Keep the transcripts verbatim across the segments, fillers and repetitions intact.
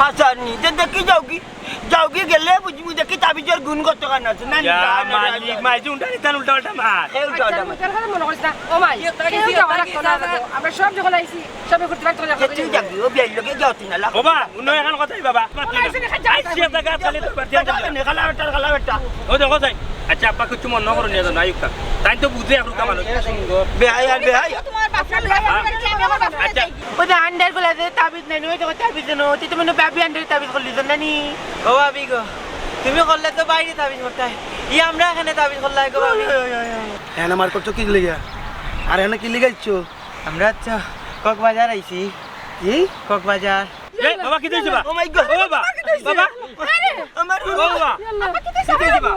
হাছানি, তে দেখি যাওগি, যাওগি গেলে বুঝমু দেখি তাবিজর গুণ কতখান আছে। না, না, ইয়া না, না, মালিক, না। মাইজি উল্টা নিতান উল্টা পাল্টা মাত। এ উল্টা পাল্টা মাত। মনে করিস না। ও মাই, কেউ যাওয়া লাগতো না। আমরা সব যখন আইছি, সবে করতে পারতো না। কে তুই যাবি? ও বিয়ার লগে যাও তুই না, লাগ। বাবা, উনো এখান কথাই বাবা। আইছি একটা গাছ খালি তো পারছি না। খালা বেটা, খালা বেটা। ও দেখো যাই। আচ্ছা, আব্বা কিছু মনে করো নিয়ে যাও, না, আইউক্কা। তাই তো বুঝে এখন কামানো। বেহায়া, বেহায়া। তোমার বাপের লগে আমার বাপের আচ্ছা। লগে। ওই যে আন্ডার গুলা যে তাবিজ নাই, ওই দেখো তাবিজ দেন, ওই তো মনে ভাবি আন্ডার তাবিজ করলি তো নানি। ও ভাবি গো, তুমি করলে তো বাইরে তাবিজ করতে হয়। ই আমরা এখানে তাবিজ করলাই গো ভাবি। হ্যাঁ, আমার করছো কি লিগা? আর এখানে কি লিগাইছো? আমরা তো কক্সবাজার আইছি। কি? কক্সবাজার। এ, বাবা, কি হইছে বা? Oh my God। ও বাবা, বাবা। আরে, আমার ও বাবা। আব্বা, কি হইছে? কি হইছে বা?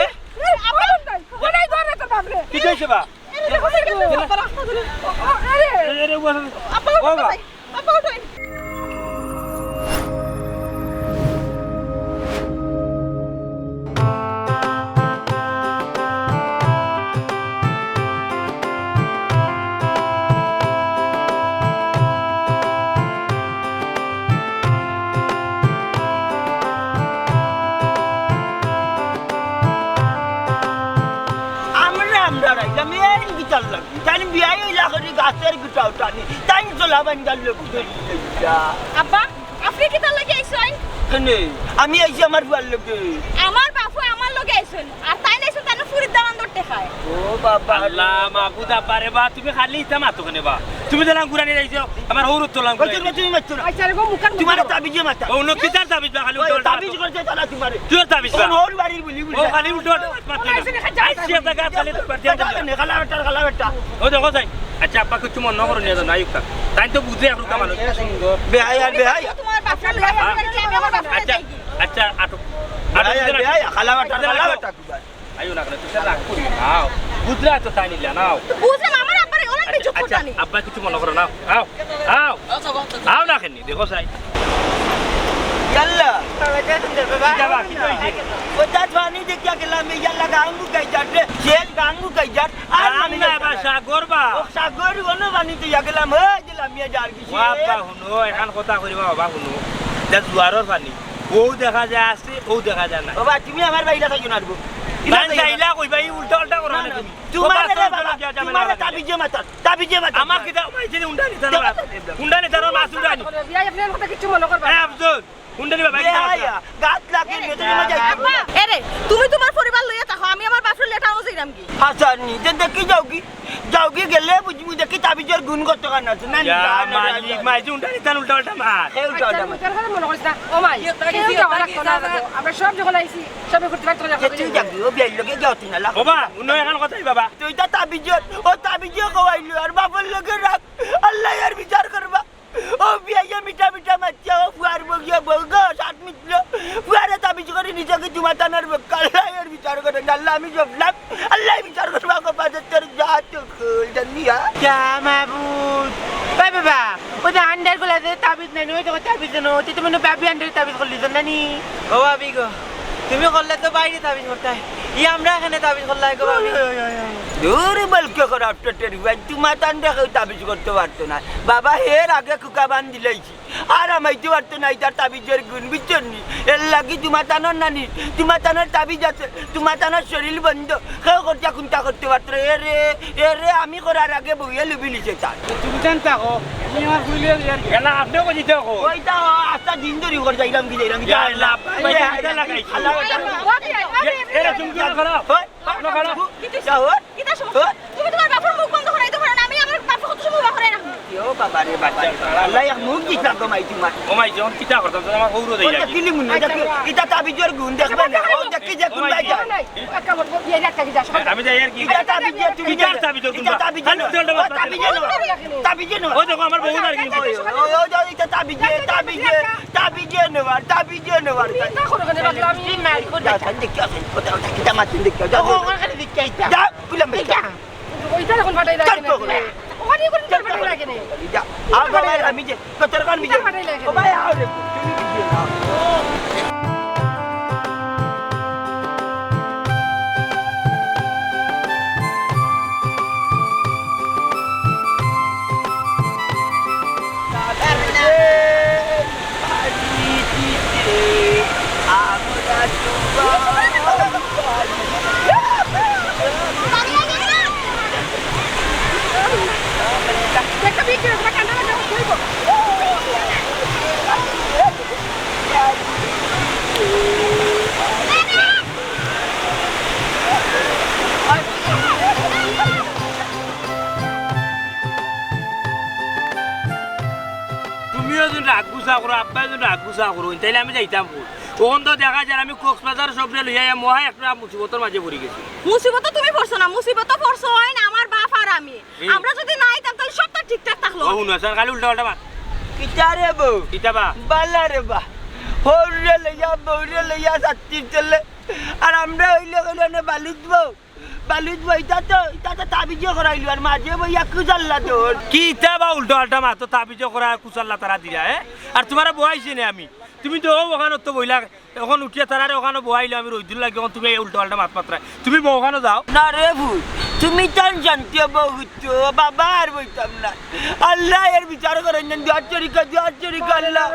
এ? আরে, আব্বা, কোথায়? কোথায় ধরে তো বাপরে? কি হইছে বা? আরে, দেখো, দেখো, দেখো, আব্বা, রাস্তা ধরে। ও, ও, আরে। এ, এ, রে, ও বাবা। আব্বা, ও বাবা। কোথায়? আব্বা, কোথায়? আমরা, আমরা রাইতাম, এই বিচার লাগে। তাইন বিয়াই অইলা করি গাছর গুটা উঠানি। তাইন চলা বাঞ্জার লোক ধরি লইয়া। আব্বা, আপনি কিতার লাগি আইছইন? কেনে? আমি আইছি আমার ফুয়ার লগে। আমার বাপু আমার লগে আইছইন। আর তাইন আইছইন তাইন ফুরির দামান ধরতে খায়। ও বাবা। আল্লাহ, মাবুদ আব্বা রে বা, তুমি খালি ইতা মাতো কেনে বা? তুমি যেলান গুরানি আইছো, আমার হৌরত তোলাম ওই গুরানি। তুমি, তুমি মাতো না। আচ্ছা, রে গো, মুখার তোমার মুখার। তাবিজে মাতা। ও, নো কিতার তাবিজ বা, খালি ওই উল্টা উল্টা তাবিজ মাতো। করছে তারা তোমারে। কিতার তাবিজ ও বা? হৌর বাড়ির বুলি বুলি। ও, খালি উল্টা উল্টা মাতো না। আইছি, দেখা যাক। আইছি, দেখা যাক, খালি তো বাড়িতে যাও। দেখা যাক, খালা বেটা, খালা বেটা। ও দেখো যাই। আচ্ছা, আব্বা, কিছু মনে করো নিয়ে যাও, না, আইউক্কা। তাই তো বুঝে এখন কামানো। বেহায়া, বেহায়া। তোমার বাপের লগে আমার বাপের আচ্ছা, লগে আচ্ছা, আটো। আটো, বেহায়া, ভিতরে আটো। বেহায়া, খালা বেটা, খালা বেটা। আইও না কেনে, তুমি রাগ করিও না, আও। বুঝলা তো তাই নিলা, নাও। বুঝলাম, আমার আব্বারে ওরা আচ্ছা, কিছু আচ্ছা, করতানি। আব্বা, কিছু মনে করো না, আও, আও। আও না কেনে, দেখো যাই। ইয়াল্লা। বাবা, যা তুমি যাও, বাবা। যাবা, কি কইছে? ও যা পানি দেখিয়া গেলাম, এই ইয়াল্লা গাঙ্গু কাইজার রে, শেষ গাঙ্গু কাইজার। আর গাঙ্গু মানে না, যাইতাম এবার না। সাগর বা। ও সাগর, অনো পানি তো ইয়া গেলাম, ওই গেলাম, ইয়া যার কি ও আব্বা, শেষ। হুনো, এখান কথা করিবা, বাবা, হুনো। যা জুয়ারর পানি। ও দেখা যায় আছে, ও দেখা যায় না। বাবা, তুমি আমার বাইলা থাকো না, আরবো। তাই যাইলা কইবা, এই উল্টা উল্টা করো না, না না, তুমি। তোমার বাবা, রে তুমি বাবা, উল্টা উল্টা তোমার ঝামেলা লাগাইলে। তাবিজে মাতার, তাবিজে মাতার। আমার কিতা, আমার এই যে উন্ডা নিতার না, উন্ডা নিতার না, মাছ উন্ডা নি। বিয়াই, আপনি আমার কথা কিচ্ছু মনে করবেন না। হ্যাঁ, আব্দুল, উন্ডা নি বাবা, এ কিতা আয়া, গাছ লাগে, ভেতরে মজা আইছে। আব্বা, এরে, তুমি তোমার পরিবার লইয়া থাকো, আমি আমার বাপের লেটাও যাইরাম কি? হাছানি, যে দেখি যাওগি, যাওগি গেলে বুঝমু দেখি তাবিজর গুণ কতখান আছে। না, ইয়া না, না, না, মালিক, না। মাইজি উন্ডা নিতান উল্টা উল্টা মাত। এ উল্টা উল্টা মাত। মনে করিস না। ও মাই, কেউ যাওয়া লাগতো না, আমরা সব যখন আইছি, সবে করতে পারতো না। যে তুই যাবি, ও বিয়ার লগে যাও তুই না, লাগ। বাবা, উন্নয় এখান কথাই বাবা। তুই তো তাবিজর, ও তাবিজে কওয়াইলো, আর বাপর লগে রাখ। আল্লাহ আর বিচার করবা। ও বিয়াইয়ে মিঠা মিঠা মাতিয়া, ও ফুয়ার বগিয়া বউ গো, সাত মিটলো। ফুয়ারে তাবিজ করি নিজে কি জুমা তানার বক্কা, আল্লাহ আর বিচার করে। আল্লাহ, আমি জবলাম। আল্লাহ বিচার করবা গো, বাজার তোর যা তো খুল, জানিয়া। যা মাবুদ। ওই বাবা, ওই যে আন্ডার গুলা যে তাবিজ নাই, ওই দেখো তাবিজ দেন, ওই তো মনে ভাবি আন্ডার তাবিজ করলি, জানানি? ও ভাবি গো, তুমি করলে তো বাইরে তাবিজ করতে হয়। ই আমরা এখানে তাবিজ করলাই গো ভাবি। দূর বলকে করাপ্টেড ভাই, তুমাতান দেখেও তাবিজ করতে পারতো না। বাবা, এর আগে কুকা বান দিলাইছি। আর আমাইতে পারতো না, ইতার তাবিজর গুণ বুঝছইন নি? এর লাগি তুমাতানর নানি, তুমাতানর তাবিজ আছে, তুমাতানর শরীর বন্ধ। কেউ করতে কুন্তা করতে পারতো না। এরে, এরে আমি করার আগে বইয়া লুবি নিছে তার। তুমি জান থাকো, তুমি আমার গুলিয়ে ইয়ার কি? এলা আপনিও কই দিতে কো? ওইটা আস্তা দিন ধরি করে যাইলাম কি যাইলাম কি ইয়া যাইলাম। আল্লাহ, ভাই, ইয়া এটা লাগাইছি। আল্লাহ, এটা এ, এরা তুমি কি করো? ওই, না, না। কিতা সমস্যা? হ্যাঁ? তুমি তুমার বাপর মুখ বন্ধ করাইতে পারো না, আমি আমার বাপর কত সময় উবা করাই রাখবো। ও বাবা রে বাবা, আল্লাহ এক মুখ দিছলা গো মাই তুমার। ও মাই, যখন কিতা করতাম, তখন আমার হৌরো দেই ওটা লাগে। কিলি মুন্না, এটা কি, এটা তাবিজর গুণ দেখবে না? ও দেখি যে কোন ভাই যায়। আমি যাই আর কি। এটা তাবিজে তুমি কিতার তাবিজর গুণ এটা বা? তাবিজে খালি নেওয়া। উল্টা উল্টা মাত মাত তাবিজে নেওয়া। ও দেখো, আমার বউ আর কি। ওই, ওই, ওই, এটা তাবিজে, তাবিজে। তাবিজে নেওয়ার, তাবিজে নেওয়ার। চিন্তা করো কেন, পাগলামি? যা, যা, দেখি, আসেন, কোথাও দেখি, যা, মাতিন দেখি, যা, ও, যা। ওখানে দেখি, এই যা। যা, খুলে আমি এই যা। ওইটা এখন ফাটাই লাগে তার তো নাকি? ওখানে করে ফাটাই লাগে নে। যা। আও, ফাটাই বাবা, লাগে। আমি যে, কত রকম আমি যে। ফাটাই লাগে। ও ভাই, আও রে। গুছা করইন, তাইলে আমি যাইতাম কই? অখন তো দেখা যার আমি কক্সবাজার সবরে লইয়া মহা একটা মুসিবতর মাঝে পড়ি গেছি। মুসিবতো তুমি পড়ছো না, মুসিবতো পড়ছো অইন আমার বাপ আর আমি। হুম। আমরা যদি না আইতাম, তাইলে সবটা ঠিকঠাক থাকলো। ও, হুনো, স্যার, খালি উল্টা পাল্টা মাত। কিতা রে বউ? কিতা বা? বালা রে বা। হৌরে লইয়া, বউরে লইয়া যাত্রীর চলে। আর আমরা অইলে কইলে না বালিত বউ। বালিত বউ, ইতা তো, ইতা তো তাবিজে করাইলো, আর মাঝে বইয়া কুচাল্লা তোর। কিতা বা উল্টা পাল্টা মাত, তাবিজে করা কুচাল্লা তারা দিরা, এ? আর তুমারে বওয়াইছি নে আমি। তুমি তো অউ অখানো তো বইলা, অখন উঠিয়া তারারে অখানো বওয়াইলো আমি রইদুর লাগি, অখন তুমি এই উল্টা পাল্টা মাত মাতরায়। তুমি বও অখানো যাও। না রে পুত, তুমি তান জানতে বহুত তো, বাবা আর বইতাম না। আল্লাহ এর বিচার করইন না, দুয়ার চরিকা, দুয়ার চরিকা আল্লাহ।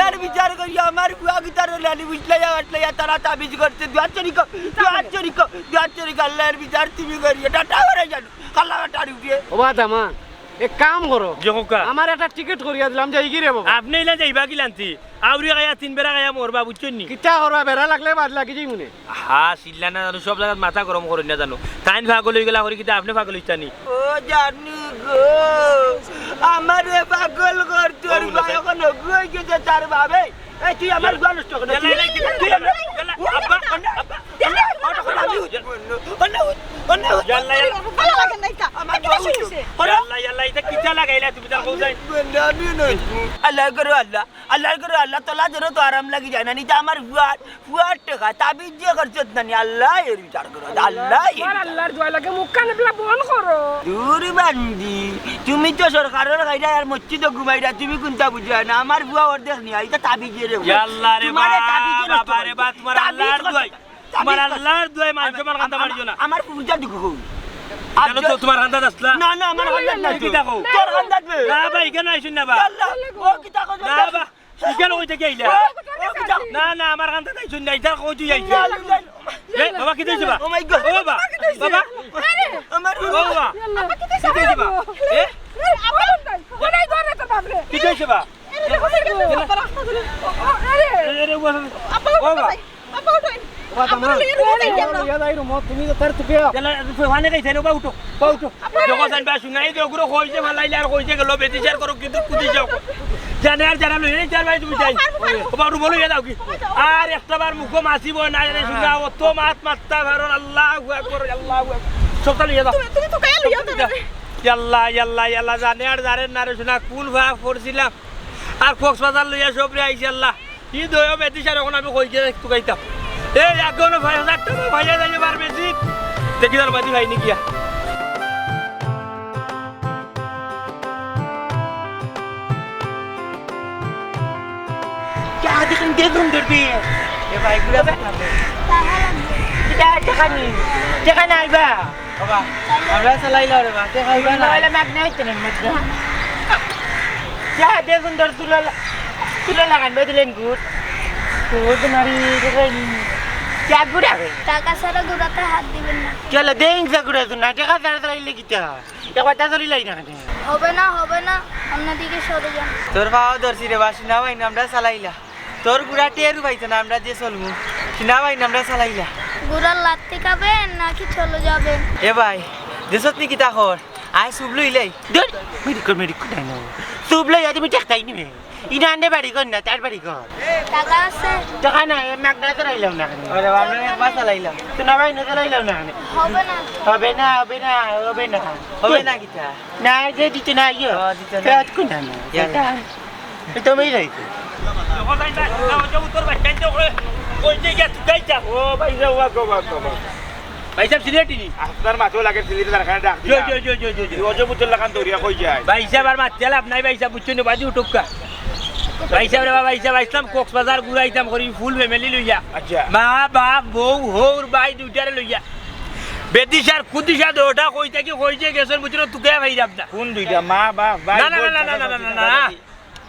এর বিচার করি আমার ফুয়া কিতার লালি বুঝলাইয়া বাটলাইয়া তারা তাবিজ করছে, দুয়ার চরিকা, দুয়ার চরিকা, দুয়ার চরিকা, আল্লাহ এর বিচার তুমি করিও, টাটা করে জানো, কালা টাটা উঠিয়ে। ও বা দামান, এক কাম করো। যে হোক কা। আমার একটা টিকিট করিয়া দিলাম, যাইগি রে বাবা। আপনে ইলা যাইবা কি লান্তি? আউরি খাইয়া তিন বেড়া খাইয়া মরবা, বুঝছইন নি? কিতা করবা, বেড়া লাগলে বাদ লাগি যাইমুনে। হা, চিল্লা না জানো, সব জাগাত মাথা গরম করইন না জানো। তাইন পাগল অইগেলা করি কিতা আপনে পাগল অইতা নি? ও জানু গো, আমারে পাগল কর, তোর ও, না, ভাই স্যার। অখন অগু অইগেছে তার বাবে। এই, তুই আমার গুয়া নষ্ট করে দিলি। ইয়াল্লা, ইয়াল্লা, তুই আমার ইয়াল্লা, ইয়াল্লা, আব্বা, আব্বা, আব্বা, ইয়াল্লা, ইয়াল্লা। ভালো লাগে না এটা। আমার এটা কিসের বউ। হইছে? ইয়াল্লা, ইয়াল্লা, ইটা কিতা লাগাইলা তুমি তার বউ যাই? বন্ধু, আমি নই। আল্লাহ করো আল্লাহ, আল্লাহ করো আল্লাহ, তোলা ধরো তো আরাম লাগি যায় না, নিতে আমার ফুয়ার, ফুয়ার টেকা, তাবিজ যে করছত না নি, আল্লাহ এর বিচার করো, আল্লাহ এর আমার বিচার। আল্লাহর দোয়া লাগে, মুখখান এবলা বন্ধ করো। দূর বান্দি, তুমি তো সরকারর খাইরা আর মসজিদো ঘুমাইরা, তুমি কুনটা বুঝো না? আমার ফুয়া অর্ধেক নিয়া, ইটা তাবিজে রে। ইয়াল্লা রে তোমারে বা, তাবিজে নষ্ট বাবা রে করছে। বা, তোমার তাবিজ আল্লাহর করছে। দোয়াই। তাবিজ তোমার করছে। আল্লাহর দোয়াই, মানুষ আমার কান্দা আমার, মারিও না। আমার পূজা দিগু কই? জানো তো, তোমার কান্দাত আসলা? না, না, আমার কান্দাত না। কি দেখো? তোর কান্দাত বে। না বা, ইখানো আইছইন না বা। ইয়াল্লা, ও কিতা কইছে? না বা, ইখানো কই থাকি আইলা? ও, ও কিতা? না, না, আমার কান্দাত আইছইন না, ইতার কই তুই আইছস? ইয়াল্লা। এ, বাবা, কিতা অইছে বা? Oh my God। ও বাবা, বাবা, আরে, ও বাবা, আব্বা, কিতা কিতা অইছে বা? এ? আরে, আব্বা, ও নাই, ও নাই, ধরে তোর বাপরে। কিতা অইছে বা? আরে, দেখো, দেখো, আব্বা, রাস্তা ধরে। আরে। এ, এ, রে, ও বাবা। আব্বা, ও বাবা। আব্বা, উঠো। ও বাবা, আব্বা, মা। লইয়া যাই আমরা। লইয়া যাই রুমো, তুমি তো তার তুকে। চলো, ওখানে গেছে, ও বাবা, উঠো, বাবা, উঠো। দেখো, জান ভাই, শুনাই দে, ওগুলো কইছে ফালাইলে আর কইছে গেল, বেটি শেয়ার করো, কিন্তু কুদি যাও। জানে আর জানা লইয়া যাই, ভাই, তুমি যাই। ও বাবা, রুমো লইয়া যাও কি? আর একটা বার মুখো মাছি বয় না, জানে শুনা, অত মাত মাত্তা পারো, আল্লাহু আকবার, আল্লাহু আকবার। সবটা লইয়া যাও। তুমি, তুমি তো গায়ে লইয়া যাও না। ইয়াল্লা, ইয়াল্লা, ইয়াল্লা, জানে আর জানে না রে, শুনা, কোন ভাব করছিলাম। আর কক্সবাজার লইয়া সবরে আইছি, আল্লাহ। ই দয়া বেটি সার এখন আমি কই গিয়া একটু খাইতাম। এই এখনো পাঁচ হাজার টেকা পাইয়া যাইবে পারবে জি। দেখি তার বাদি ভাই নি গিয়া। চা দেখুন, দেখুন, ধরবি। এ ভাই, ঘুরে দেখ না। এটা টেকা নি। টেকা নাই বা। বাবা, আমরা চালাইলাম রে বা, টেকা অইবা না। নাইলে মাগনা অইতো না, মাগনা। যা, দেখুন, ধর, তুলা লা-, তুলা লাগান, বেদলেন গুড়। গুড় নারি, দেখুন। যা, গুড় আগে। টাকা ছাড়া গুড়াতে হাত দিবেন না। চলো, দেন যা গুড়া তো না, টেকা ছাড়া চালাইলে কিতা? একবার তা চলি লাই না কেন? হবে না, হবে না, অন্যদিকে সরে যান। তোর পাও ধরছি রে বা, শুনা ভাই, আমরা চালাইলা। তোর গুড়া টেরু পাইছে না, আমরা যে চলমু। কিনা ভাই, আমরা চালাইলা। গুড়ার লাত্তি খাবেন নাকি চলে যাবেন? এ ভাই, দেশত নি কিতা কর? আয় সুবলু ইলাই। দূর, মেডিকল, মেডিকল নাই না। সুবলু ইয়া তুমি দেখতাই নিবে। ইনা আন্ডে বাড়ি কর না, তার বাড়ি কর। টাকা আছে? টাকা নাই, আমি একটা ধরাইলাম না। আরে বাবা, আমরা একবার চালাইলাম। তো না ভাই, না চালাইলাম না। হবে না। হবে না, হবে না, হবে না। হবে না কিতা? না, যে দিতে না, ইয়ে। ও, দিতে না। ফেরত কোন না? ইয়ালা। এটা আমি যাইছি। ও ভাই সাহেব, সিলেটি নি? আপনার মাথাও লাগে সিলেটি, তার কারণে ডাক দিলাম। জি, জি, জি, জি, জি। অজয় পুত্র লাখান দৌড়িয়া কই যায়? ভাই সাহেব, আর মাতিয়া লাভ নাই, ভাই সাহেব, বুঝছইন নি, বাজি উঠুক্কা। ভাই সাহেব রে বাবা, ভাই সাহেব, আইছলাম কক্সবাজার ঘুরাইতাম করি, full family লইয়া। আচ্ছা। মা, বাপ, বউ, হউর, ভাই দুইটারে লইয়া। বেদিশার কুদিশা দৌড়া কই থাকি কই যে গেছইন, বুঝছইন নি, তুকে ভাই রাব না। কোন দুইটা? মা, বাপ, ভাই, না, না, বউ, না, না, দাদা, না, না, দাদি, না, দাদা, না। দাদি।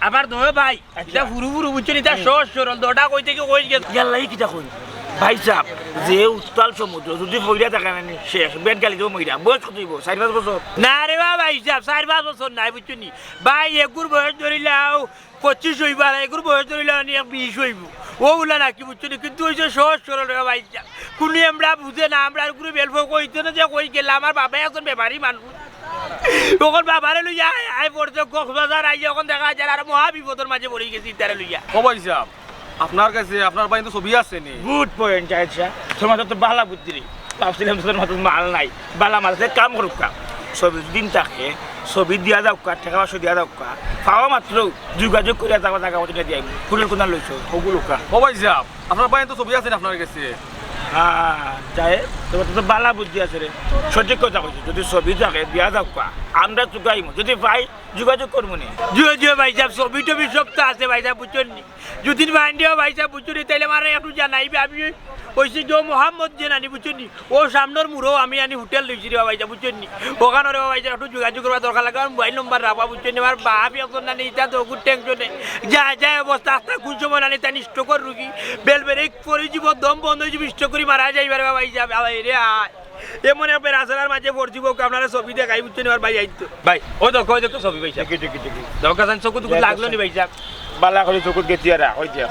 আবার দোয়ে ভাই, আচ্ছা। ইটা হুরু হুরু বুঝছইন নি, ইটা হুম। সহজ সরল, দৌড়া কই থাকি কই গেছে। ইয়াল্লা, ই কিতা কইন? ভাই সাহেব, যে উত্তাল সমুদ্র, যদি পইড়া থাকে না নি, শেষ, বেট গালি দেবো মইরা। বয়স কত হইব? চার পাঁচ বছর? না রে বা ভাই সাহেব, চার পাঁচ বছর নাই, বুঝছইন নি? ভাই, এগুর বয়স ধরিলাও পঁচিশ হইব, আর এগুর বয়স ধরিলাও নি এক বিশ হইব। ও উলা নাকি, বুঝছইন নি? কিন্তু ওই যে সহজ সরল রে ভাই সাহেব, কুনু আমরা বুঝে না, আমরা এগুর বেলফো কইতে না যে কই গেলা, আমার বাবাই একজন বেমারি মানুষ। অখন বাবারে লইয়া আয়, আয় পড়ছে কক্সবাজার, আইয়া অখন দেখা যায় আর মহা বিপদর মাঝে পড়ি গেছি তারে লইয়া। ও ভাইসাব, আপনার গেছে আপনার ভাইর তো ছবি আছে নি? Good point, জাহিদ সাব। তোর মাথাত তো বালা বুদ্ধি রে। ভাবছিলাম তোর মাথাত মাল নাই, বালা মাল আছে, কাম করুক্কা। ছবি যদি থাকে, ছবি দিয়া যাউক্কা, টেকা পয়সা দিয়া যাউক্কা। পাওয়া মাত্র যোগাযোগ করিয়া যাবা, জাগা মতো দিয়া দিয়াইমু। হোটেল কোনাত লইছো, ওগুলো কা। ও ভাইসাব, আপনার ভাইর তো ছবি আছে নি আপনার গেছে? হ্যাঁ, যাই, তোর মাথাত তো বালা বুদ্ধি আছে রে। সঠিক কথা কইছো, যদি ছবি থাকে, দিয়া যাউক্কা। আমরা চুকাইমু, যদি পাই, যোগাযোগ করমু নে। জি অয়, জি অয় ভাইসাব, ছবি টবি সব তো আছে ভাইসাব, বুঝছইন নি? যদি পাইন দেও ভাইসাব, বুঝছইন নি, তাইলে আমারে একটু জানাইবা। আমি অইছি যে মোহাম্মদ যে নানি, বুঝছইন নি? ও সামনর মুড়ো আমি আনি হোটেল লইছি রে ভাইসাব, বুঝছইন নি? অখানো রে ভাইসাব, একটু যোগাযোগ করবার দরকার লাগে, আমার মোবাইল নম্বর রাখবা, বুঝছইন নি? আমার বাপ অখন নানি ইতা তো খুব টেনশনে। যা, যা অবস্থা, আস্তা কোন সময় নানি তাইন স্ট্রোকর রুগী, বেল বেরেক পড়ি যিবো, দম বন্ধ অই যিবো, স্ট্রোক করি মারা যাইবা রে ভাইসাব, আয় রে আয়। এমন এক বেড়াছেড়ার মাঝে পড়ছি, বউকে আপনারে ছবি দেখাই, বুঝছইন নি, আমার ভাই আইতো। ভাই, ওই দেখো, ওই দেখো ছবি ভাইসাব। দেখি, দেখি, দেখি। দেখো, চকুত টুকুত লাগলো নি ভাইসাব? বালা করি চকুত গেছি আর, ওই যে।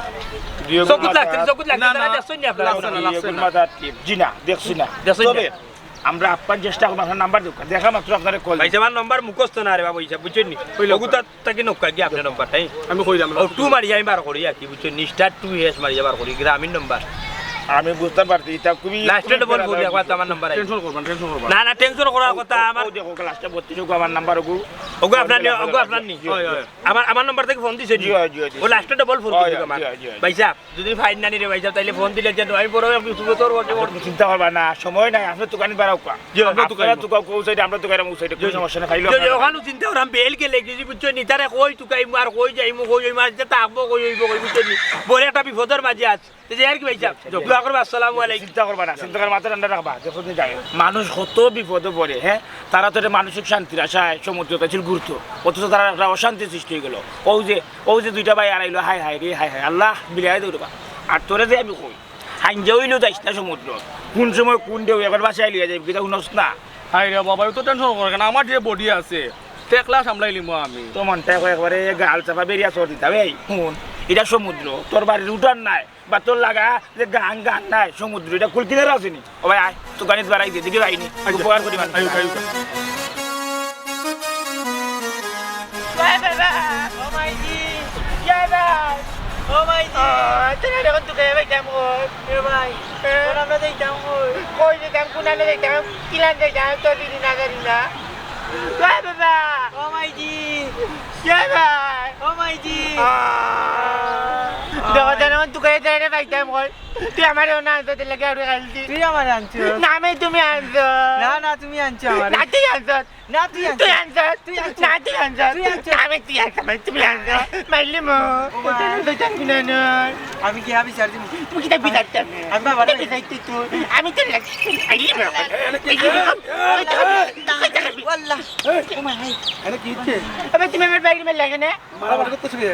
চকুত লাগছে, চকুত লাগছে, না, তারা না, দেখছইন নি আপনারা? লাগছে না, লাগছে না। জি না, দেখছি না। দেখছইন না? তবে আমরা আপ্রাণ চেষ্টা করমু, আপনার নাম্বার দেউক্কা, দেখা মাত্র আপনারে কল। ভাইসাব, আমার নাম্বার মুখস্থ না রে বাবা, ভাইসাব, বুঝছইন নি? ওই লোক। ওগুতা তাকে নৌকা গিয়া আপনার নাম্বারটাই। আমি কইলাম। ও, টু মারি আমি বার করি আর কি, বুঝছো? নিষ্ঠা টু এস মারি বার করি, গ্রামীণ নাম্বার। আমি বুঝতাম পারছি, ইটা খুবই লাস্টে ডাবল ফোর, একবার তো আমার নাম্বার আইছে। টেনশন করবা না, টেনশন করবা না। না, না, টেনশন করার কথা, ও, আমার ও দেখো, লাস্টে বত্রিশ ওগু আমার নাম্বার ওগু। ওগু আপনার নি, ওগু আপনার নি। জি, জি। আমার, আমার নাম্বার থাকি ফোন দিছে নি? জি, জি, জি। ও লাস্টে ডাবল ফোর জি, করি জি, আমার। জি, জি। ভাইসাব, যদি পাইন নানি রে ভাইসাব, তাইলে ফোন দিলে যেন আমি বড় এক বিপদর মধ্যে পড়ছি। আপনি চিন্তা করবা না, সময় নাই, আপনি দোকানে বাড়াও কা। জি, আমরা আপনারা দোকানে। দোকান, ও সাইডে, আমরা দোকানে, ও সাইডে, কোনো জি, জি। সমস্যা নাই, খাইলো জি, জি, আপনারা। ওখানেও চিন্তা করাম, বেল গেলে গেছি, বুঝছো নি? তারে কই তুকাইমু আর কই যাইমু, কই অইমু, আর যে থাকবো, কই অইবো, কই, বুঝছো নি? বড় একটা বিপদর মাঝে আছি। তে যাই আর কি ভাইসাব, জি। দোয়া করবা, আসসালামু আলাইকুম। চিন্তা করবা না, চিন্তা করার মাথা ঠান্ডা রাখবা। দেখো যে যাই হোক, মানুষ কত বিপদে পড়ে, হ্যাঁ? তারা তো এটা মানসিক শান্তির আশায় সমুদ্রত আছিল ঘুরতো, অথচ তারা একটা অশান্তি সৃষ্টি অই গেল। ও যে ও যে দুইটা ভাই আড়াইলো, হায় হায় রে, হায় হায়, আল্লাহ, বিলাই দৌড়বা। আর তোরে যে আমি কই, হাইঞ্জা অইলেও যাইস না সমুদ্র। কোন সময় কোন ঢেউ একবার ভাসাই লইয়া যাইবি, কিতা হুনস না? হায় রে বাবা, অত টেনশন করে কেনে? আমার যে বডি আছে, টেকলা সামলাইলিমু আমি। তো মনটা কয় একবারে গাল চাপা বেরিয়া চড় দিতাম। এই হুন, ইটা সমুদ্র, তোর বাড়ির উঠান নায়। বা তোর লাগা যে গান, গান নাই, সমুদ্র, ইটা কুল কিনারা আছে নি? ও ভাই, আয়, তো গানিত বাড়াই দে, দেখি ভাই নি, আচ্ছা। উপকার করি মানুষ। আয়ুক, আয়ুক। জয় বাবা, ও মাইজি, জয় ভাই, ও মাইজি। ও, তোরা এখন তো গায়ে ভাই কেমন? এ ভাই, হ্যাঁ? ওরা আমরা যাইতাম কই? কই যাইতাম, কোন আনে যাইতাম, কিলান যাইতাম, তো দিদি না জানি না। জয় বাবা, ও মাইজি, জয় ভাই, ও মাইজি। আহ। দেখো, জানো, তুই কয়ে দেয় রে ভাই, তাই বল। তুই আমারে না আনছো, তোর লাগে আরো গাল দি। তুই আমারে আনছো। না, আমি তুমি আনছো। না, না, তুমি আনছো আমারে। না, তুই আনছো। না, তুই আনছো। তুই আনছো। তুই আনছো। না, তুই আনছো। তুই আনছো। না, আমি তুই আনছো, আমি তুমি আনছো। মাইলি মো। ও মা। তুই আনছো, তুই আনছো, না, না। আমি কি আমি বিচার দিমু? তুমি কিতা বিচার দিবে? আমি বাবা কিতা নাই। বিচার দিবে তুই? আমি তো লাগি। মাইলি মো। এই, এই, এই, এই, এই, এই, এই, এই, এই, আল্লাহ। এই, ও মা, এই। আরে কি হচ্ছে? আবে তুমি আমার বাইরে মেলে লাগে না? মারামারি করতেছো কে?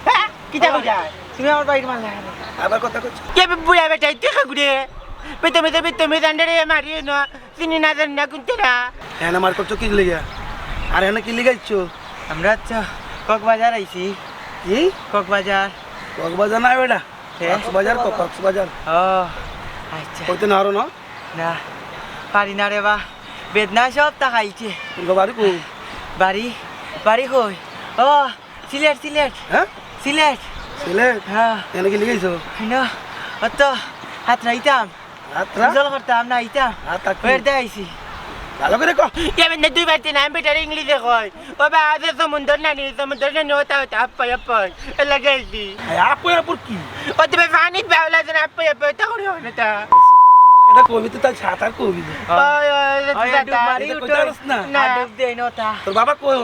হ্যাঁ? কিতা কইরা? তুমি আমার বাইরে মারলে কেনে? আবার কথা কইছো? কে বে বুড়া বেটা, তুই খাগুড়ে? বে তুমি, তুমি, তুমি জানরে মারি না, চিনি না, জানি না, কোনটা না? হ্যাঁ, না, মার করছো কি লিগা? আর এনে কি লিগাইছো? আমরা তো কক্সবাজার আইছি। কি? কক্সবাজার। কক্সবাজার না বেটা? হ্যাঁ? কক্সবাজার, ক-, কক্সবাজার। ও, আচ্ছা। কইতে না আরো না? না, পারি না রে বা। বেদনা সব তা খাইছে। তোর বাড়ি কই? বাড়ি, বাড়ি কই? ও, সিলেট, সিলেট। হ্যাঁ? সিলেট। সিলেট? হ্যাঁ। এনে কি লিগাইছো? না, অত হাত রাইতাম। হাত রা? গোসল করতাম না, আইতাম। হাত রাখি। বেড়তে আইছি। ভালো করে কো। এ বেটা, দুই বার তিন, আমি বেটারে ইংলিশে কই। ও বা, আছে সমুদ্র নানি, সমুদ্র নানি, ওটা, ওটা, আপ্পাই, আপ্পাই। এ লাগাইছি। এই আপ্পাই, আপ্পাই কি? ও তো বে পানিত বাউলা যেন আপ্পাই, আপ্পাই, ওটা করে হয় না তা। এটা কবি তো, তার সাঁতার কবি। ওই, ওই, ওই, ওই, এটা ডুব মারি এটা উঠো। কইতে পারস না? না। আর ডুব দেই না ওটা। তোর বাবা কই?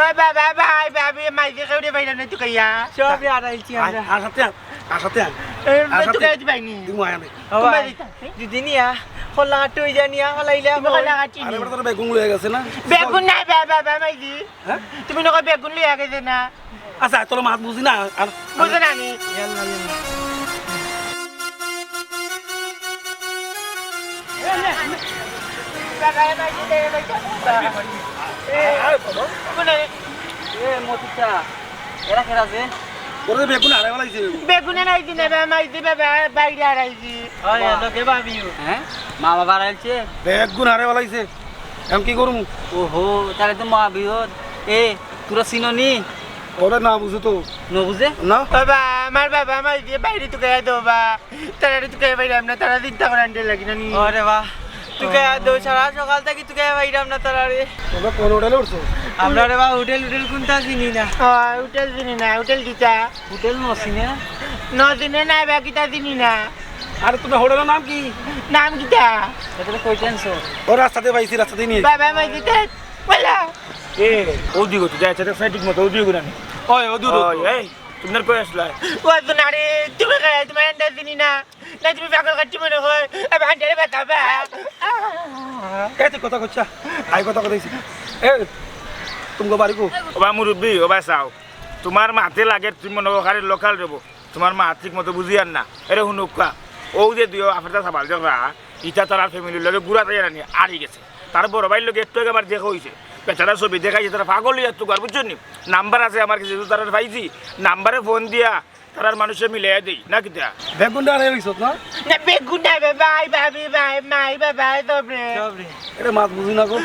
ওই বাবা, ভাই, ভাবি, মাইকে কেউ রে বাইরে না তুই কইয়া। সব আর আইছি আমরা। আয়, আর সাথে আয়, আর সাথে আয়। এ, আর তুই সাথে। কইয়া দিবাই নি? তুই মায়া নেই। ও ভাই, তুই মায়া দিতা। যদি নিয়া, খোলা হাটু হইয়া নিয়া, খোলা ইলা তুমি খোলা হাটু আরে, নি। এবার তোর বেগুন লয়ে গেছে না? বেগুন নাই, বা, বা, বা, মাইজি। হ্যাঁ? তুমি নকল বেগুন লইয়া গেছে না? আচ্ছা, তোর মাছ বুঝি না, আর বুঝো না নি? ইয়াল্লা, ইয়াল্লা। এ, মতিটা, এরা কেরা যে? ওরে বেগুন হারাই ফেলাইছে। বেগুন হারাইছি না, বা, মাইজি, বা, বা, বাইরে হারাইছি। ওই, এ তো কে ভাবিও? হ্যাঁ? মা বাবা হারাইছে? বেগুন হারাই ফেলাইছে। এখন কি করমু? ওহো, তাইলে তো মহাবিপদ। এ, তোরা চিনো নি? ওরে না বুঝে তো। না বুঝে? না। বাবা, আমার বাবা আমার দিয়ে বাইরে তুকাইয়া দেও বা। তারা তুকাইয়া বাইরে আমরা তারা চিন্তা করে আনতে লাগি না নি। ওরে বা, তুকাইয়া দেও, সারা সকাল থাকি তুকাইয়া বাইরে আমরা তারা রে। তোমরা কোন হোটেলে উঠছো? আমরা রে বা হোটেল, হোটেল কোনটা চিনি না। হোটেল চিনি না, হোটেল কিতা? হোটেল ন চিনে? ন চিনে না, বা কিতা চিনি না। আরে তোমার হোটেলের নাম কি? নাম কিতা? এটা তো কই টেনশন। ও রাস্তাতে পাইছি, রাস্তাতে নিয়ে। বাবা, মই দিতে। বলো। এ, ওদিকে তো যাইছে, দেখছ ঠিক মতো, ওদিকে ঘুরানি। ওই, ওদিকে ওই, তো। এই, তুমি কই আসলা? ও তো না রে, তুমি কই, তোমার এন্ডা চিনি না। না তুমি পাগল করছি মনে হয়। আমি আন্ডারে বাতাবা। এ, তুই কথা কইছা? আই কথা কথা কইছি। এ, তুমি বাড়ি কো? ও বা মুরব্বি, ও বা চাও। তোমার মাতে লাগে, তুমি মনে হয় ওখানে লোকাল রেবো। তোমার মা ঠিক মতো বুঝিয়ার না। এরে হুনুক্কা, ও যে দুইও আফেরটা সাবাল দেখরা, ইটা তারার ফ্যামিলির লগে ঘুরা তাই আনি আরি গেছে। তার বড় ভাইর লগে একটু আগে আবার দেখা হইছে। বেচারা ছবি দেখাইছে, তারা পাগল হইয়া তো ঘর, বুঝছো নি? নাম্বার আছে আমার কাছে, তারা পাইছি। নাম্বারে ফোন দিয়া তারার মানুষে মিলাই দেই, না কিতা? বেগুন ডারে হইছত না? না, বেগুন ডারে, ভাই, ভাবি, ভাই, মাই, বাবা, সবরে। সবরে। এটা মাছ বুঝি না গো।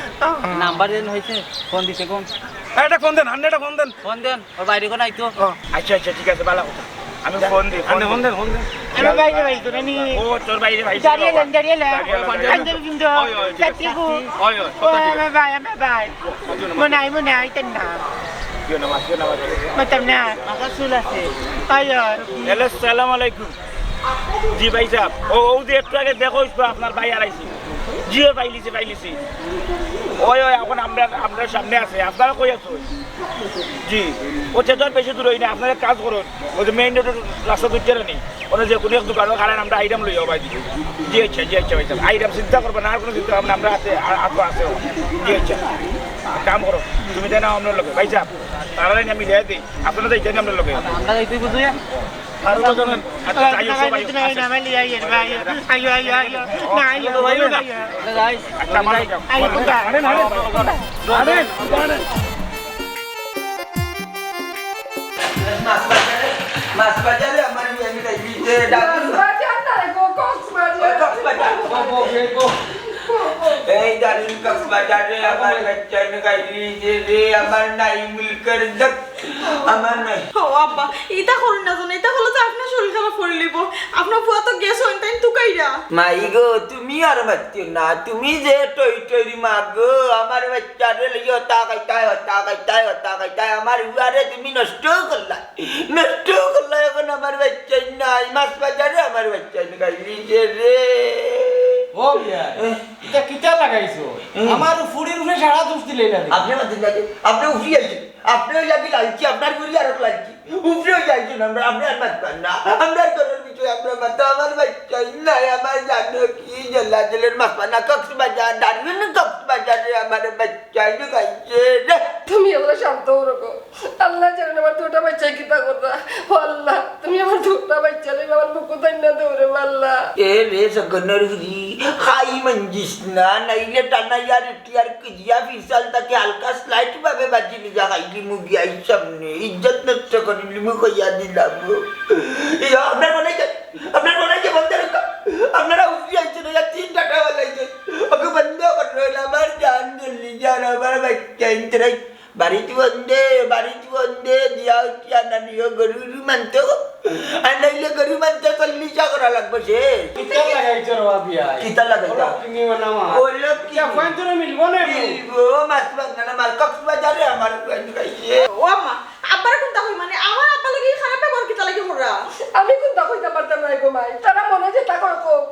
নাম্বার দেন হইছে, ফোন দিছে কোন? এটা ফোন দেন, হান্ড্রেডে ফোন দেন। ফোন দেন, ওর বাইরে কোন আইতো। ও। আচ্ছা, আচ্ছা, ঠিক আছে, ভালো কথা। আমি ফোন দিই, ফোন আন্ডে ফোন দিই। দেন, ফোন দেন। আমার বাইরে ভাই তো নি। ও, তোর বাইরে ভাই। দাঁড়িয়ে এলেন, দাঁড়িয়ে এলেন। দাঁড়িয়ে এলেন। আন্দর কিন্তু। ওই, ওই, ওই। যাত্রী কো। ওই, ওই, ওই। আমার ভাই, আমার ভাই। মনে হয়, মনে হয়, তার নাম। কেউ নাম আছে, কেউ নাম আছে। মাতাম না। মাথার চুল আছে। ওই, ওই। হ্যালো, সালাম আলাইকুম। জি ভাই সাহেব, ও, ও যে একটু আগে দেখো, ওই তো আপনার ভাই আর আইছি। জি, ও পাইলিছি, পাইলিছি। ওই, ওই, এখন আমরা, আমরা সামনে আছে। আপনারা কই আছো? জি, ও চেতন বেশি দূর হই না। আপনারা এক কাজ করুন, ওই যে মেইন রোডের রাস্তা দুইটা নি, ওরা যে কোনো এক দোকানে খাড়ান, আমরা আইটেম লই যাবো ভাই। জি আচ্ছা, জি আচ্ছা ভাই সাহেব, আইটেম চিন্তা করবেন না, আর কোনো চিন্তা ভাবনা আমরা আছে, আ-, আতো আছে। জি আচ্ছা, এক কাম করো, তুমি দেয় না আপনার লোকে, ভাই সাহেব, তারা আমি লিয়ে দিই, আপনারা যাইতে না আপনার লোকে। আমরা যাইতে বুঝি। আর ওটা জানেন? আচ্ছা, আইও সবাই, আইও। আইও, আইও, আইও। না, আইও, আইও, আইও। আচ্ছা, আমার লোকে। আইও, কোনটা? আরে, আরে, আরে, আরে। মাছ বাজারে, মাছ বাজারে আমার বিয়ানি খাইবি, যে ডাক। মাছ বাজার না রে গো, কক্সবাজার। ও, কক্সবাজার, গো, গো, গো, গো। এই ডার্লিং, কক্সবাজারে আমার বাচ্চা এনে খাইলি যে রে, আমার নাই মুলকের দেখ, আমার নাই। ও আব্বা, ইতা করুন না জানো, ইতা করলে তো আপনার শরীর খারাপ করি লিব। আপনার ফুয়া তো গেছে হইন, তাই তুকাইরা। মাই গো, তুমি আর মাতিও না, তুমি যে টই টইরি মা গো, আমার বাচ্চারে লইয়া হতা খাইতায়, হতা খাইতায়, হতা খাইতায়, আমার ফুয়ারে তুমি নষ্ট করলা। নষ্ট করলা, এখন আমার বাচ্চাই নাই, মাছ বাজারে আমার বাচ্চাই নাই, খাইলি যে রে। ও বিয়া, এহ। ইটা কিতা লাগাইছো? হুম। আমার ফুড়ির উপরে সারা দোষ দিলে না। আপনি মাতিন না, আপনি উফরি আইছেন, আপনি ওই লাগি লালচি, আপনার করি আরো লালচি, উফরি হয়ে যাইছেন, আমরা, আপনি আর মাতবেন না, আমরা ঘরের ভিতরে আমরা মাতো, আমার বাচ্চাই নাই, আমার জানো কি জ্বালা জেলের মাছ পানা, কক্সবাজার, ডারউইন কক্সবাজারে আমার বাচ্চাই খাইছে রে। তুমি এগুলো শান্ত হও গো। আল্লাহ জানেন আমার দুটা বাচ্চাই কিতা কররা। ও আল্লাহ, তুমি আমার দুটা বাচ্চারে আমার বুকো তাইন না দেও রে আল্লাহ। এ রে সগনর হুরি, খাই মঞ্জিস না, নাইলে টানা ইয়ার উঠি আর কুজিয়া ফিরসাল তাকে হালকা স্লাইট ভাবে বাজি লিজা খাইলি মুগি আই সামনে। ইজ্জত নষ্ট করিলি মু কইয়া দিলাম। ইয়া, আপনার মনে হয়, আপনার মনে হয় বন্ধ রাখো। আপনারা উঠি আইছেন, ওই তিন টাকা বানাইছেন। ওকে বন্ধ করো, আমার জান জলদি যান, আমার বাচ্চা ইন্তরাই বাড়িত বন্দে, বাড়িত বন্দে, দিয়া উঠিয়া নানিও গরু গরু মানতো। আর নাইলে গরু মানতে চল্লিশটা করা লাগবো সে। কিতা লাগাইছো রে বাবা বিয়া? কিতা লাগাইছো? ওরা কিনি বানামা। ওরা কি? ইটা কইন তো মিলবো না। মিলবো, মাছ ভাত না, না, মাছ কক্সবাজারে আমার কইন খাইছে। ও আম্মা, আব্বার কোনটা কই মানে? আমার আব্বার লগে খারাপ ব্যবহার কিতা লাগি কররা? আমি কোনটা কইতাম পারতাম না গো মাই। তারা মনে যেতা কয় কউক।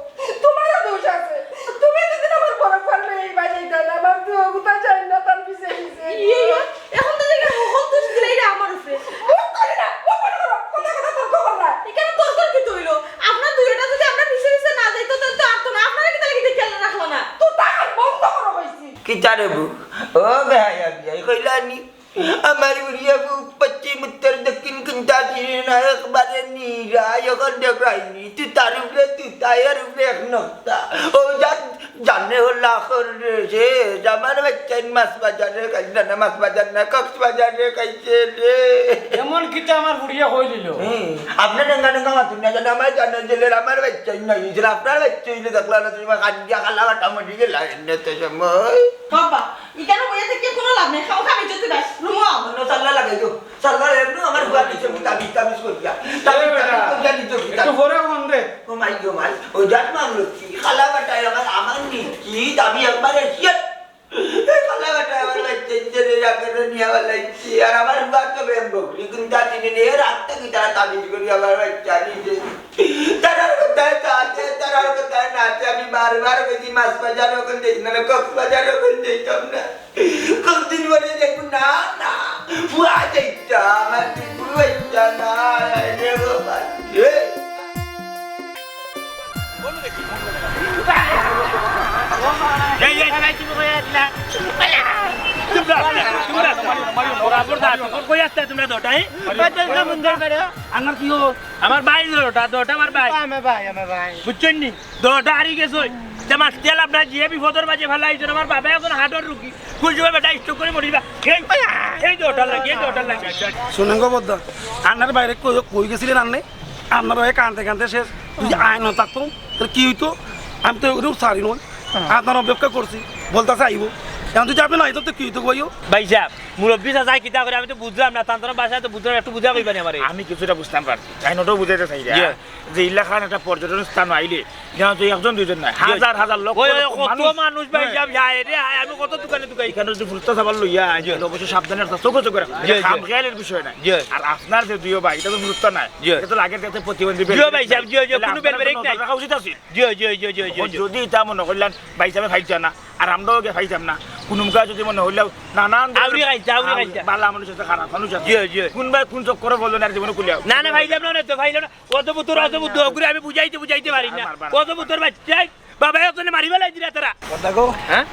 তোমারও দোষ আছে। তুমি যদি আমার বড় ফার্মে এই বাজাইতা না, আমার তো ওগুতা যায় না, তার পিছে পিছে। ইয়ে, ইয়ে, এখন তো দেখি হকল দোষ দিলাই রে আমার উপরে। মুখ করে না, মুখ বন্ধ করো। কথা কথা তর্ক কর না। এখানে তর্ক কি হইলো? আপনার দুইটা যদি আমরা পিছে পিছে না যাইতো, তাহলে তো আর তো না। আপনারা কিতা লাগি খেয়াল রাখলো না? তো তার বন্ধ করো কইছি। কিতা রে বউ? ও বেহায়া বিয়াই কইলানি। আমার উড়িয়া বুক পশ্চিম উত্তর দক্ষিণ কোনটা চিনে না, একবারে নিরা, এখন দেখাইনি। তুই তার উপরে, তুই তাইয়ের উপরে এক নক্তা। ও যা জানে হল্লা করে রে, আমার বাচ্চাইন মাছ বাজারে খাইছে না, মাছ বাজার না, কক্সবাজারে খাইছে রে। এমন কিতা আমার বুড়িয়ে কই দিল? হুম, আপনি ডেঙ্গা ডেঙ্গা মাতুন না, জানে আমার জানে জেলের আমার বাচ্চাইন নাই, আপনার বাচ্চাইন দেখলা না, তুমি কান্দিয়া কালা কাটা মরি গেলা এমনি তো সময়। বাবা, এখানে বইয়া থেকে কোনো লাভ নেই, খাও খাবি যদি বাস, রুমো আও। অন্য চাল্লা লাগাই দিও। সালবার এমনি আমার বুয়া দিছে, আমি তাবিজ, তাবিজ করিয়া। তাবিজ, তাবিজ করিয়া দিছে, একটু তাবিজ। পরে ফোন দে। ও মাই গো মাই, ও জাত মারলো কি? খালা বেটা, আমার, আমার নি কি? তাবিজ একবারে শেষ। এই খালা বেটা, আমার বাচ্চা ইচ্ছে রে, রাখে রে, নিয়ে আমার লাগছে। আর আমার বুয়া তো বেম বকরি, কিন্তু তার দিনে নিয়ে রাখতে কি তারা তাবিজ করি আমার বাচ্চা নিজে। তারার কোথায় তা আছে, তারার কোথায় না আছে, আমি বারবার কইছি, মাছ বাজার ওখান যাই না, কক্সবাজার ওখান যাইতাম না। কতদিন পরে দেখবো, না, না, ফুয়া দেখতাম, আর তুই ফুয়া দেখতাম না, আরে বাবা, রে। এই, এই, এই, তুমি কই আছলা? তোমরা, তোমরা, তোমরা, তোমরা, তোমরা কই আছলা তোমরা দুইটা, হ্যাঁ? আমার কি হো? আমার ভাই দুইটা, দুইটা আমার ভাই। আমার ভাই, আমার ভাই। বুঝছইন নি? দুইটা হারি গেছে। যে মাছ তেল আপনার যে বিপদর মাঝে ফালাইছেন, আমার বাবা এখন হার্টর রুগী। কোন সময় বেটা স্ট্রোক করে মরিবা। এই, এই দুইটা লাগে, এই দুইটা লাগে। শুনেন গো বদ্দা, আন্নার বাইরে কই, কই গেছিলেন আন্নে? আপনারা ওই কানতে কানতে শেষ। তুই আইন না থাকতো, তাহলে কি হইতো? আমি তো ওগুলো সারি নই। আপনার অপেক্ষা করছি, বলতেছে আইবো। এখন যদি আপনি নাই তো কি হইতো ভাইও? ভাই সাহেব, মুরব্বী চাচায় কিতা করে আমি তো বুঝলাম না, তান্তর ভাষায় তো বুঝলাম, একটু বুঝা কইবানি আমারে। আমি কিছুটা বুঝতাম পারছি, তাই নটাও বুঝাইতে চাই রে, জি। যে ইলাখান একটা পর্যটন স্থান আইলে, যেন তো একজন দুইজন নাই, জি। হাজার হাজার লক্ষ ওই, ওই, লক্ষ কত মানুষ। মানুষ ভাই হ্যাঁ। সাহেব, হায় রে হায়, আমি কত দোকানে দোকানে। এখানে যদি ফুরুত্তা সাবাল লইয়া, জি। অবশ্যই সাবধানে রাখতে, চোখে চোখে রাখতে। জি, জি। খাম খেয়ালের বিষয় নাই। জি। আর আপনার যে দুইও ভাই, এটা তো ফুরুত্তা নাই। জি। এটা তো লাগের যাতে প্রতিবন্ধী জি বের ভাই করে সাহেব, জি, জি, তাহলে কোনো আপনার বের তো বেরেক নজর নাই। রাখা উচিত আছে। জি, জি, জি, জি, জি, জি, জি। যদি তা মনে করলেন, ভাই সাহেব পাইছে না, আর আমরাও গিয়ে পাইতাম না, কোনো মুখে যদি মনে হইলেও নানান ধরনের আউরি খাইছে, আউরি আম-, খাইছে। বালা মানুষ আছে, খারাপ মানুষ আছে। জি, জি। কোন ভাই কোন চক্করে বললেন আর জীবনে খুলিয়াও? না, না, পাইলাম না, না তো, পাইলাম না। অত বুতর, অত বুদ্ধ করে আমি বুঝাইতে, বুঝাইতে পারি না। আর মারবা না। অত বুতর বাচ্চাই, বাবা, এতনে মারি বেলাই দিলা তারা। কথা কও। হ্যাঁ?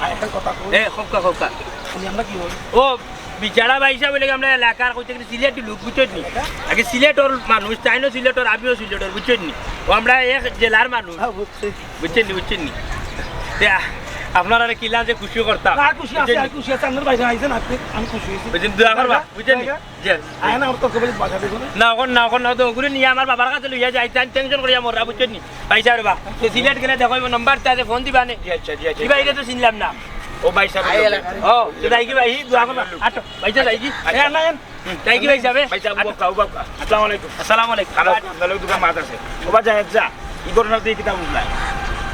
আর একটা কথা কও। এ, খোকা, খোকা। উনি আমরা কি হই? ও, বিচারা ভাই সাহেব বলে আমরা এলাকার কইতে গেলে সিলেটি লোক, বুঝছেন নি? আগে সিলেটর মানুষ, তাইনও সিলেটর, আমিও সিলেটর, বুঝছেন নি? ও আমরা এক জেলার মানুষ। হ্যাঁ, বুঝছি। বুঝছেন নি, বুঝছেন নি? তে, আ-, আপনারা কিলা যে খুশি করতাম। আর খুশি আছে, বুঝছেন আর নি? খুশি আছে। আপনার বাইরে আইছেন আপনি, আমি খুশি হয়েছি। বুঝছেন, দোয়া করবা, বুঝছেন নি? জায়গা? জি। আয় না, ওর তো কবে বাসা দেখো না। না, এখন না, এখন না, তো ওগুলো নিয়ে আমার বাবার কাছে লইয়া যাই, তাই টেনশন করিয়া মররা, বুঝছেন নি? ভাই সাহেব বা, তো সিলেট গেলে দেখো, নম্বর আছে, ফোন দিবা নে। জি, আচ্ছা, জি, আচ্ছা। কি ভাই, এটা তো চিনলাম না। ও ভাই সাহেব। আই এলাকা। ও, তো তাই কি ভাই, দোয়া করবা? আটো, ভাই সাহেব, তাই কি? আচ্ছা। এ, না, এ। হুম, তাই কি ভাই সাহেব? ভাই সাহেব, আটো। বাক্কা, ও বাক্কা। আসসালামু আলাইকুম। আসসালামু আলাইকুম। খারাপ, আপনার লোক দোকান মাছ আছে। ও বা যায়, যা। ই ঘটনা দিয়ে কিতা বুঝলাই?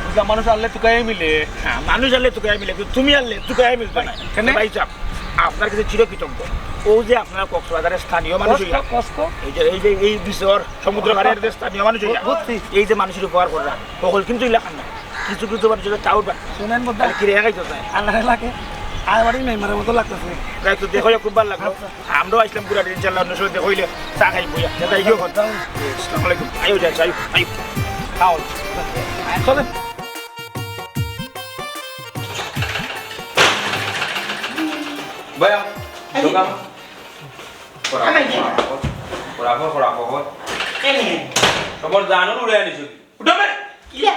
বুঝলাম, মানুষ আনলে তুকাইয়া মিলে। হ্যাঁ, মানুষ আনলে তুকাইয়া মিলে, কিন্তু তুমি আনলে তুকাইয়া মিলতো না। কেনে? ভাই সাহেব, আপনার কাছে চিরকৃতজ্ঞ। ও যে আপনারা কক্সবাজারের স্থানীয় মানুষ কষ্ট, হইয়া, কষ্ট। এই যে, এই যে, এই বিচর, সমুদ্র পাড়ের যে স্থানীয় মানুষ হইয়া, বুঝছি। এই যে মানুষের উপকার কররা, সকল কিন্তু এলাকার না। কিছু কিছু মানুষ হইলে চাউর বা-, শুনেন বোধ হয়। আর কি রেখা খাইতে চায়? আল্লাহ লাগে। আর বাড়ি মেম্বারের মতো লাগতেছে। যাই তো, দেখো, খুব ভালো লাগলো। আচ্ছা। আমরাও আসলাম পুরা, ইনশাল্লাহ, অন্য সময় দেখা হইলে চা খাই বইয়া। যাই হোক। আসসালামু আলাইকুম। আইও, যাই, যাই, আইও। খাও। চলেন। ভাইয়া, এই। দোকান। খোরা, আমি খোরা, খোরা, খোরা, খোরা, খোরা। কেনে? তোমার জানো উড়ে আনিছো কি? উঠো বে। কিলা?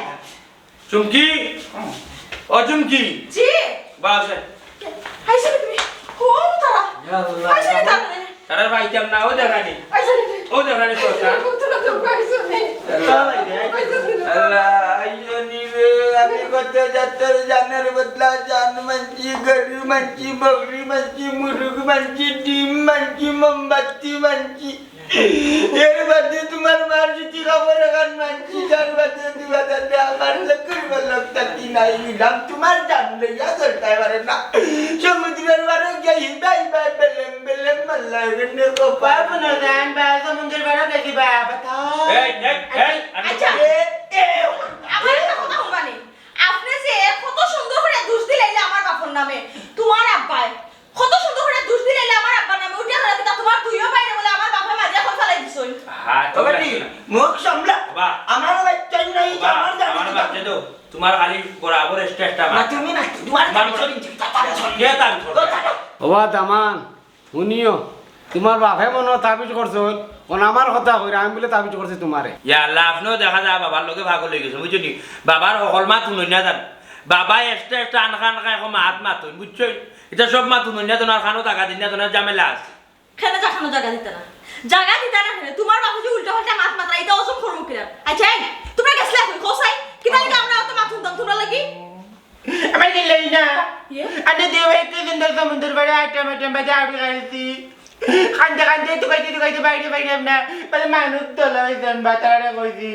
চুমকি? হুম। ও চুমকি? জি। বাসে। আইসো তুমি? ও তারা। ইয়া আল্লাহ। আইসো নি তারা রে? তারা পাইতাম না, ও দেখানি। আইসো নি? ও দেখানি তো, স্যার। ও তারা তো আইসো নি? আল্লাহ, আইসো নি রে? আমি কত যাত্রার জানের বদলা জান মানছি, গরু মানছি, বকরি মানছি, মুরুগ মানছি, ডিম মানছি, মোমবাতি মানছি। এর বাদে তোমার মার যদি খবর এখান মানছি, তার বাদে দুই হাজার টাকা আমার লোকের লোক থাকি নাই নিলাম। তোমার জান লইয়া চলতে পারে না। সমুদ্রের পারে গিয়া হিবাই বাই বেলেম বেলেম মাল্লা এখানে গোপাল। বাবা, না জান বা, সমুদ্রের পারে গেছি বা, বাতাও। এই, এই, এই, আচ্ছা। এ, এ, আমার একটা কথা শুনবানি। আপনি যে কত সুন্দর করে দোষ দিলাইলে আমার বাপর নামে, তোমার আব্বায়। কত সুন্দর করে দোষ দিলাইলে আমার আব্বার নামে, উঠিয়া করে কিতা তোমার দুইও বাইরে বলে আমার বাপে মারিয়া কল ফালাই দিছইন। হ্যাঁ, ও বেটি, মুখ সামলা। বাবা। আমার বাচ্চা নাই, বাবা, আমার জানি আমার না। বাচ্চা তো, তোমার খালি বরাবর চেষ্টা না, না। তুমি না, তোমার তোমার জানি বড়- চলিন, তুমি তাড়াতাড়ি চলিন। কে তাড়াতাড়ি চলিন? ও দাদা। ও বা দামান, শুনিও, তোমার বাপে মনে হয় তাবিজ করছে, ওন আমার কথা কইরা, আমি বলে তাবিজ করছি তোমারে। ইয়া আল্লাহ, আপনিও দেখা যায় বাবার লগে পাগল হয়ে গেছে, বুঝছো নি? বাবার হকল মাত শুনই না জান। বাবা, এক্সট্রা এক্সট্রা আনখা আনখা এখন মাত মাতইন, বুঝছো? ইতা সব মাত হুনইন না, তুমার কানো জাগা দিন না, তুমার ঝামেলা আছে। কেনে জাগানো জাগা দিতা না? জাগা দিতা না কেনে? তুমার বাপে যে উল্টা পাল্টা মাত মাতরা, ইতা ওজন করবো কিনা? আচ্ছা, এই, তুমরা গেছলায় কই? কও চাই? কিতা লাগি আমরা অত মাত হুনতাম তুমরার লাগি? আমার গেলেই না। ইয়ে? আরে দেও, একটু সুন্দর সমুদ্র পাড়ে আটটা মাটম বাজে আউরি খাইছি। কান্দতে কান্দতে, তুকাইতে তুকাইতে বাইরে বাইরে আমরা, মানে মানুষ তোলা হইতাম, বাতারা কইছি।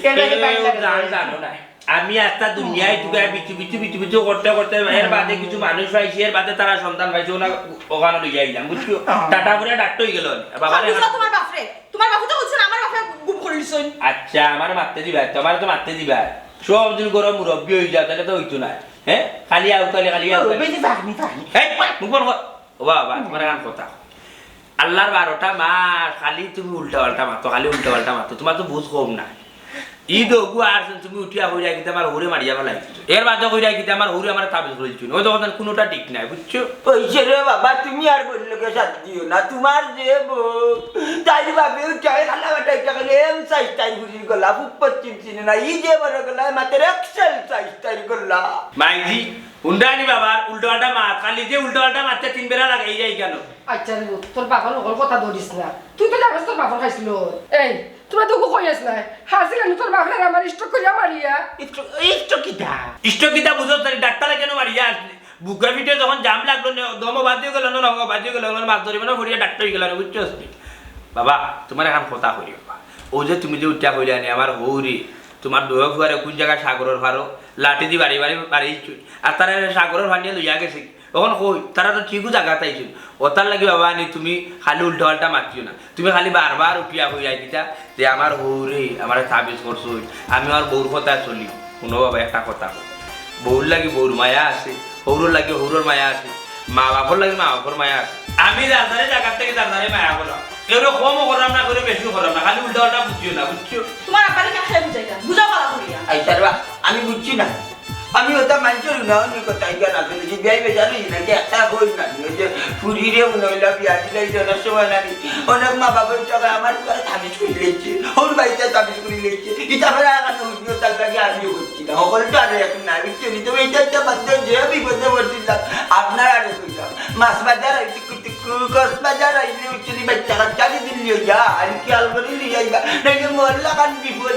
এর আগে বাইরে জানো না। আমি আস্তা দুনিয়ায় টুকায় বিচু বিচু বিচু বিচু করতে করতে এর বাদে কিছু মানুষ পাইছি, এর বাদে তারা সন্তান পাইছে, ওনা ওখানো লইয়া আইলাম, বুঝছো? হ্যাঁ। টাটা পড়ে ডাক্তার হইগেল। বাবারে বুঝো তুমার বাপরে, তুমার বাপে তো কইছে না, আমার বাপে গুম করি দিছইন। আচ্ছা, আমারে মাততে দিবা, তুমারে তো মাততে দিবা। সব দিন গরম মুরব্বি হই যাও, তাইলে তো হইতো না। হ্যাঁ, খালি আউকালি, খালি আউকালি। বেশি পাকনি, পাকনি। এই, মুখ বন্ধ কর। ও বাবা, তুমার এখন কথা। আল্লাহর বারোটা মাস খালি তুমি উল্টা পাল্টা মাতো, খালি উল্টা পাল্টা মাতো, তুমার তো বুঝ কম না। ঈদ ওগু আর তুমি উঠিয়া কইরা কিতা আমার হউরে মারিয়া ফালাই। এর বাদে কইরা কিতা আমার হউরে আমার তাবিজ করি দিছইন। ওই তো কথা, কোনোটা ঠিক নাই, বুঝছো? ওই যে রে বাবা, তুমি আর বললো কে সাথ দিও না, তুমার যে বউ, তাইর বাপে উঠায় খালা বাটা ইটা খালি এম সাইজ তাইর বুড়ির গলা, খুব পশ্চিম চিনে না, ই যে বড় গলা, মাত্র এক্সেল সাইজ তাইর গলা। মাইজি, হুনরানি বাবার উল্টা পাল্টা মাত, খালি যে উল্টা পাল্টা মাততে তিন বেলা লাগাই যায় কেনে? আচ্ছা রে, তোর বাবার হকল কথা ধরিস না। তুই তো জানোস তোর বাবার খাইছিল। এই, তুমরা তো কইয়াস না। হাসিল আমি তোর বাপরে আমার স্ট্রোক করিয়া মারিয়া। স্ট্রোক, স্ট্রোক কিতা? স্ট্রোক কিতা বুঝোস না? ডাক্তারে কেনে মারিয়া আসলি? বুকের ভিতরে যখন জাম লাগলো, নে-, দমও বাদ হয়ে গেল, না, রঙও বাদ হয়ে গেল, আমার মাছ ধরিব না, ফড়িয়া ডাক্তার হয়ে গেল, বুঝছস নি? বাবা, তুমার এখন কথা কই বাবা। ও যে তুমি যে উঠিয়া কইলা নি, আমার হউরে, তুমার দুই ফুয়ারে কোন জায়গায় সাগরের পারো, লাঠি দি বাড়ি বাড়ি বাড়ি দিছইন। আর তারা সাগরের পানিয়ে লইয়া গেছে। অখন কই, তারা তো ঠিকও জাগাত আইছইন। ওতার লাগি বাবা আনি তুমি খালি উল্টা পাল্টা মাতিও না। তুমি খালি বারবার উঠিয়া কইরায় কিতা যে আমার হউরে আমারে তাবিজ করছইন, আমি আমার বউর কথায় চলি। হুনো বাবা, একটা কথা কই, বউর লাগি বউর মায়া আছে, হউরর লাগি হউরর মায়া আছে, মা বাপর লাগি মা বাপর মায়া আছে। আমি যার যারে জাগার থাকি যার যারে মায়া করলাম, কেউরে কমও করলাম না, কেউরে বেশিও করলাম না, খালি উল্টা পাল্টা বুঝিও না, বুঝছো? তুমার আব্বারে কেনে বুঝাইতাম? বুঝাও ভালা করিয়া। আইচ্ছা রে বা, আমি বুঝছি না। আমি ওটা মানছি না, আমি কথা ইয়া না শুনে যে বিয়াই বেজার হই না, যে একটা হই না, ওই যে ফুরিরে মনে হইলা বিয়া দিলে এই জনের সময় নাকি অনেক মা বাবার টাকা আমার উপরে তাবিজ করে লেগেছে, ওর বাড়িতে তাবিজ করে লেগেছে, এটা আমার আর এখন হইনি, তার লাগে আমিও করছি না। হকল তো আর এখন না, বুঝছো নি? তবে এটা একটা বাদ দেন, যে বিপদে পড়ছিলাম, আপনার আরো কইতাম। মাছ বাজার আইছি, কুতু কু-, কক্সবাজার আইলে উচ্চলি বাচ্চা কাচ্চা আনি দিন লিও যা, আর খেয়াল করে লিয়ে আইবা। নাইলে মহল্লা খান বিপদ